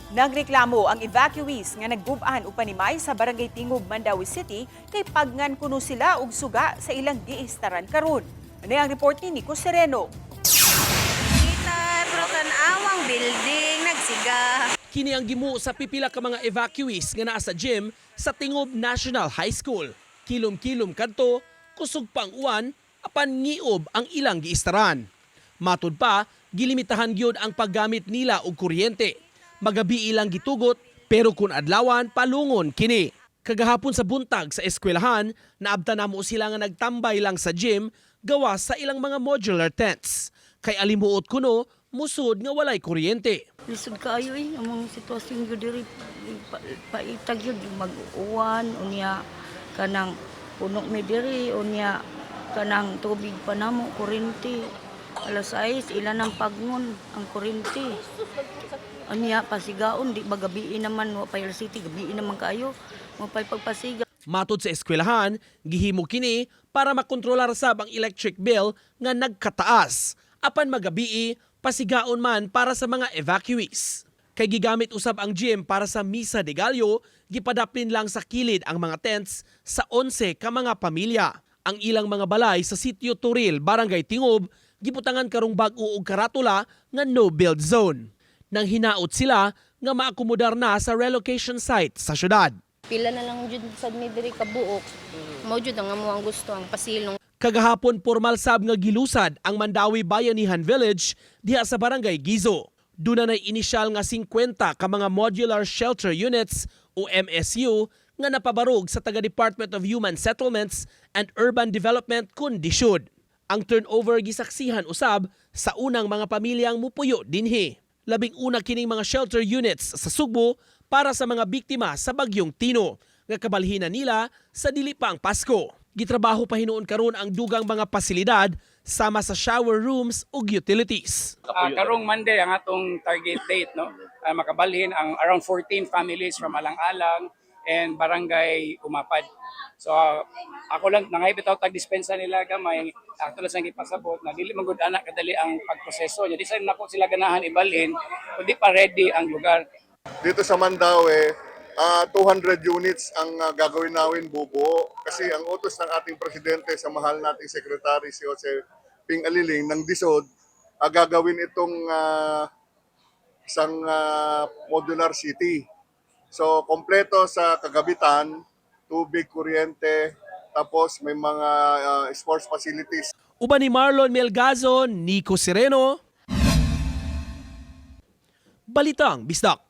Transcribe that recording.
Nagreklamo ang evacuees nga naggub-an og panimay sa Barangay Tingog, Mandaue City kay pagngan kuno sila og suga sa ilang giistaran karon. Ano ang report ni Nico Sereno? Kita pero tan-awang building nagsiga. Kini ang gimu sa pipila ka mga evacuees nga naa sa gym sa Tingob National High School. Kilom-kilom kadto, kusog pang uwan, apan ngiob ang ilang giistaran. Matud pa, gilimitahan gyud ang paggamit nila og kuryente. Magabi ilang gitugot, pero kung adlawan, palungon kini. Kagahapon sa buntag sa eskwelahan, naabta namo sila nga nagtambay lang sa gym gawa sa ilang mga modular tents. Kay alimuot kuno, musod nga walay kuryente. Lisod kaayo eh, ang mga sitwasyon gyud diri paitag gyud mag-uwan unya kanang puno mi diri, unya kanang tubig pa namo, kuryente. Alas 6 ilan ang pagngon ang kuryente. Unya pasigaon, di ba gabii naman, wa pa city, gabii naman kaayo mo pay pagpasiga. Matod sa eskwelahan, gihimo kini para makontrolar sab ang electric bill nga nagkataas. Apan magabii, pasigaon man para sa mga evacuees. Kay gigamit usab ang gym para sa Misa de Gallo, gipadaplin lang sa kilid ang mga tents sa 11 ka mga pamilya. Ang ilang mga balay sa Sitio Turil, Barangay Tingob, gibutangan karong bag-o og karatula nga no build zone. Nang hinaot sila nga maakomodar na sa relocation site sa syudad. Pila na lang jud sad mi diri ka buok. Mao jud ang amo ang gusto ang pasilong. Kagahapon, formal sab nga gilusad ang Mandaue Bayanihan Village diha sa Barangay Gizo. Duna nay inisyal nga 50 ka mga modular shelter units o MSU nga napabarog sa taga Department of Human Settlements and Urban Development kun DHSUD. Ang turnover gisaksihan usab sa unang mga pamilyang mupuyo dinhi. 11 kining mga shelter units sa Sugbo para sa mga biktima sa bagyong Tino nga kabalhinan nila sa dili pa ang Pasko. Gitrabaho pa hinuon karon ang dugang mga pasilidad sama sa shower rooms ug utilities. Karong Monday ang atong target date, no, makabalhin ang around 14 families from Alang-alang and Barangay Umapad. So ako lang nangay bitaw tag dispensa nila gamay, ato lang sang gipasabot na dili man gud ana kadali ang pagproseso nya, di sa nako sila ganahan ibalhin kundi pa ready ang lugar. Dito sa Mandaue, 200 units ang gagawin namin bubuo. Kasi ang utos ng ating presidente sa mahal nating secretary si Jose Ping Aliling ng DHSUD, gagawin itong isang modular city. So, kompleto sa kagabitan, tubig, kuryente, tapos may mga sports facilities. Uban ni Marlon Melgazo, Nico Sereno. Balitang Bisdak.